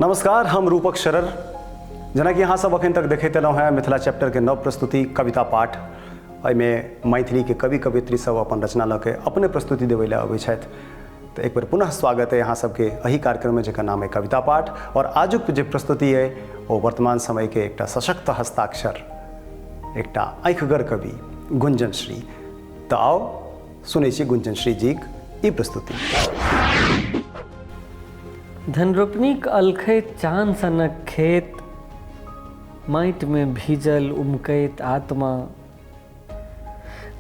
नमस्कार, हम रूपक शरर। जेनाकि अहाँ सब अखन तक देखैत एलहुँ हेँ मिथिला चैप्टरके नव प्रस्तुति कविता पाठ। एहिमे मैथिलीके कवि कवयित्री सब अपन रचना लऽ के अपने प्रस्तुति देबै लए अबै छथि। तऽ एक बेर पुनः स्वागत अइ अहाँ सबके एहि कार्यक्रममे जकर नाम अइ कविता पाठ। और आजुक जे प्रस्तुति अइ ओ वर्तमान समयके एकटा सशक्त हस्ताक्षर, एकटा आँखिगर कवि गुंजन श्री। तऽ आउ सुनै छी गुंजन श्री जीक ई प्रस्तुति। धनरोपनीक अलखैत चान सनक खेत, माटिमे भीजल उमकैत आत्मा।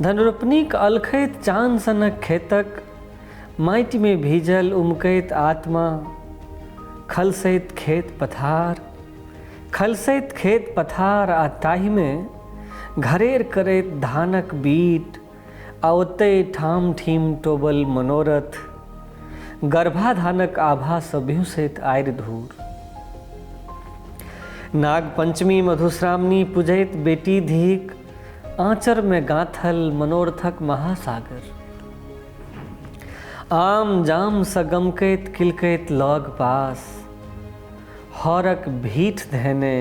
धनरोपनीक अलखैत चान सनक खेतक, माटिमे भीजल उमकैत आत्मा। खलसैत खेत पथार, खलसैत खेत पथार आ ताहिमे घरेर करैत धानक बीट आ ओतहि ठाम ठीम टोबल मनोरथ, गर्भाधानक आभासँ बिहुँसैत आरि धूर। नागपंचमी मधुश्रावणी पूजैत बेटी धीक आँचरमे गाँथल मनोरथक महासागर। आम जामसँ गमकैत किलकैत लग पास हरक भीठ धयने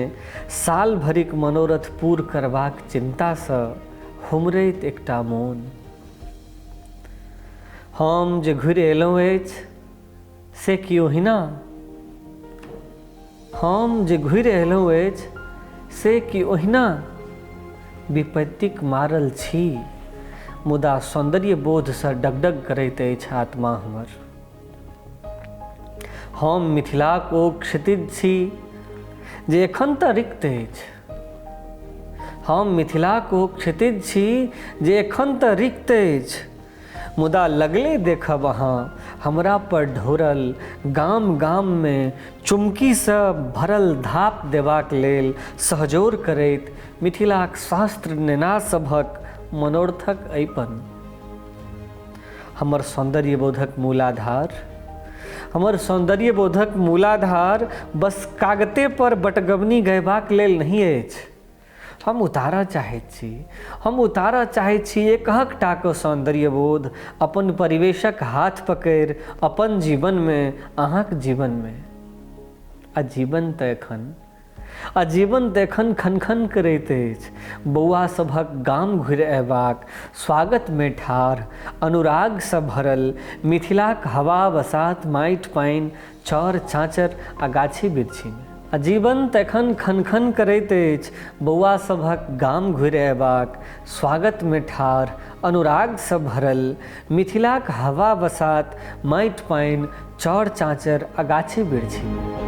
साल भरिक मनोरथ पूर करबाक चिन्तासँ हुमरैत एकटा मोन। हम जे घुरि अयलहुँ अछि से कि ओहिना? हम जे घुरि अयलहुँ अछि से कि ओहिना? विपत्तिक मारल छी, मुदा सौन्दर्य बोधसँ डगडग करैत अछि आत्मा हमर। हम मिथिलाक ओ क्षितिज छी जे एखन तऽ रिक्त अछि। हम मिथिलाक ओ क्षितिज छी जे एखन तऽ रिक्त अछि, मुदा लगले देखब अहाँ हमरा पर ढोरल गाम गाममे चुमकीसँ भरल धाप देबाक लेल सहजोर करैत मिथिलाक शास्त्र नेना सभक मनोरथक अइपन। हमर सौन्दर्य बोधक मूलाधार, हमर सौन्दर्य बोधक मूलाधार बस कागते पर बटगबनी गयबाक लेल नहि अछि। हम उतारऽ चाहैत छी, हम उतारऽ चाहैत छी एकहक टाक सौन्दर्य बोध अपन परिवेशक हाथ पकड़ि अपन जीवनमे, अहाँक जीवनमे। आ जीवन तऽ एखन, आ जीवन तऽ एखन खनखन करैत अछि बौआ सभक गाम घुरि अयबाक स्वागतमे ठाढ़ अनुरागसँ भरल मिथिलाक हवा बसात माटि पानि चर चाँचर आ गाछी बिरछीमे। आ जीवन तऽ एखन खनखन करैत अछि बौआ सभक गाम घुरि अयबाक स्वागतमे ठाढ़ अनुरागसँ भरल मिथिलाक हवा बसात माटि पानि चर चाँचर आ गाछी बिरछीमे।